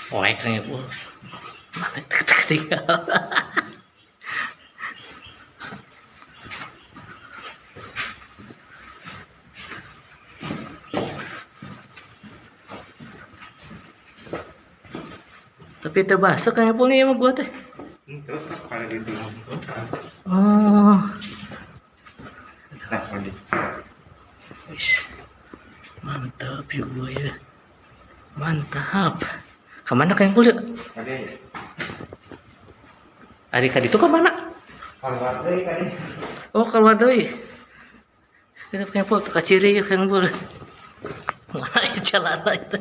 Poek Kang Ipul. Mana tinggal. Tapi teu basah Kang Ipul nih sama gua teh. Itu kalau gitu. Oh. Nah, mandi. Wih, mantap ya gua ya. Mantap. Kemana Kang Ipul ya? Tadi Ari ka ditu kemana? keluar deui tadi. Oh, keluar deui. Sekedap Kang Ipul, teu ciri ya Kang Ipul. Mana ya jalan itu?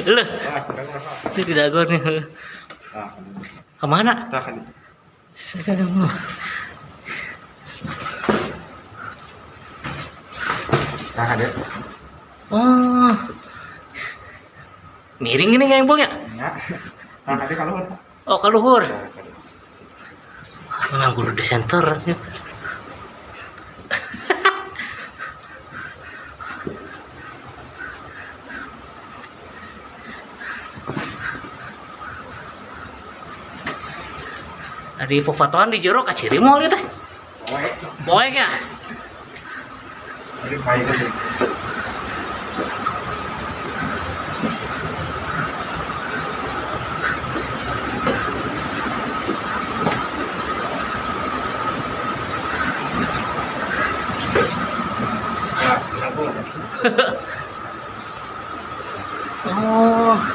Loh, Wah, keluar. itu tidak gor nih. Nah, Kemana? tah kan. Sekarang mau. Tah ada. Oh. Miring ini Kang Ipul ya? Ya. Tah ada kalau. Oh, ka luhur. Memang kudu di center. Di fotoan di jero kaciri moal ieu teh. Poek. Poek ya. Tadi baik sih. Oh.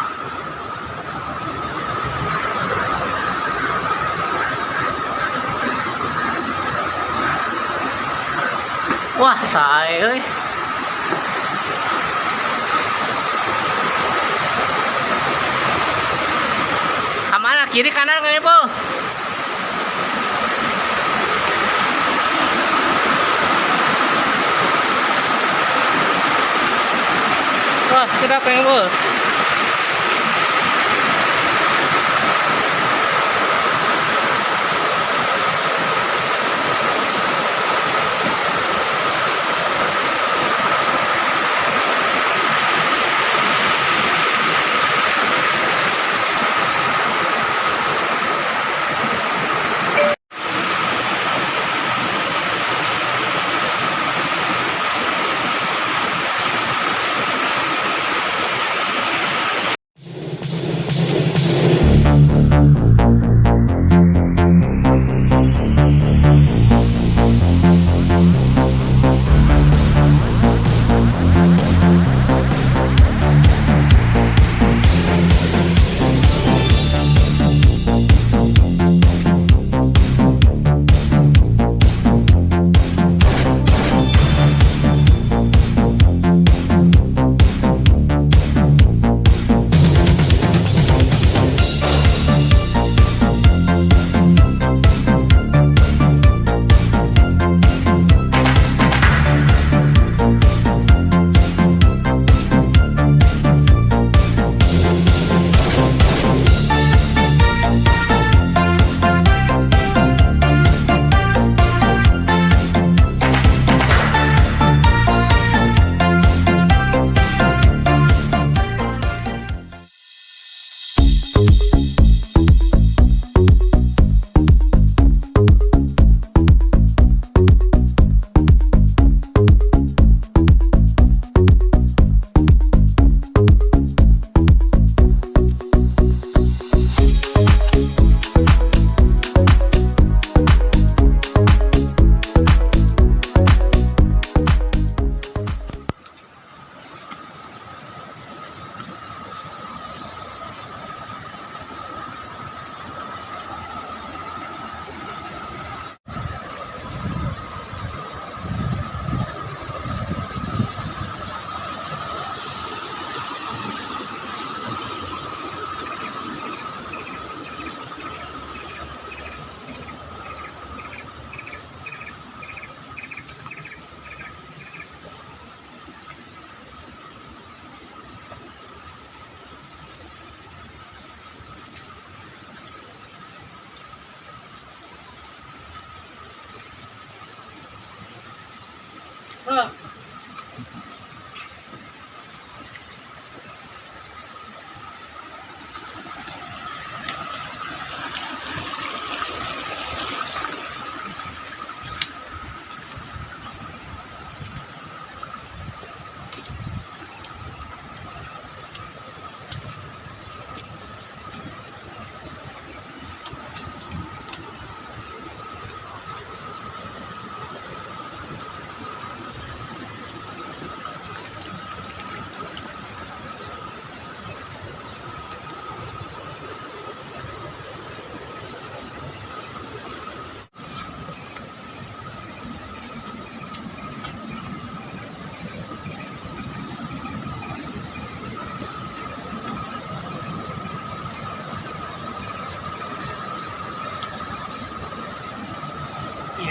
Wah, sae euy. Kamana kiri kanan Kang Ipul? Wah, sekedap Kang Ipul.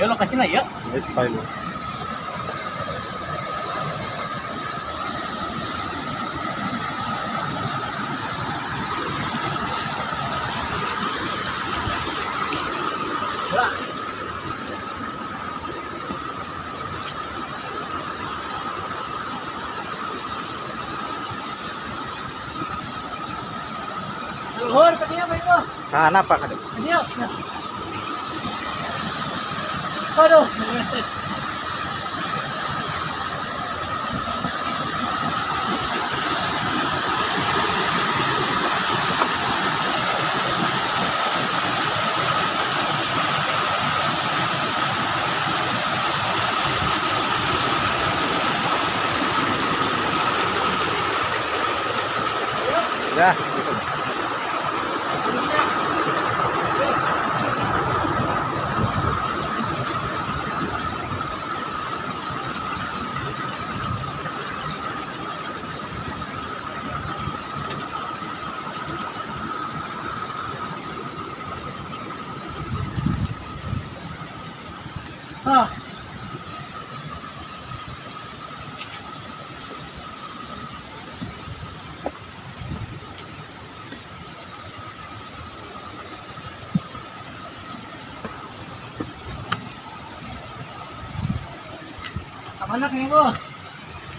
Iya lokasinya ya. Ini pai lu. Wah. Luhur, kadieu Pak Ibu. Nah, apa kada? Kadieu. Aduh. Ya, gitu. Ah. Kemana kang Ibu?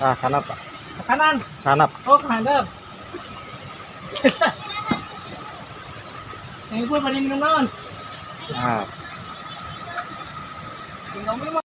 Ah, sana Pak. Ke kanan. Sana. Oh, ke handap. Kang Ibu pada minum naon? Ah, Minum mah.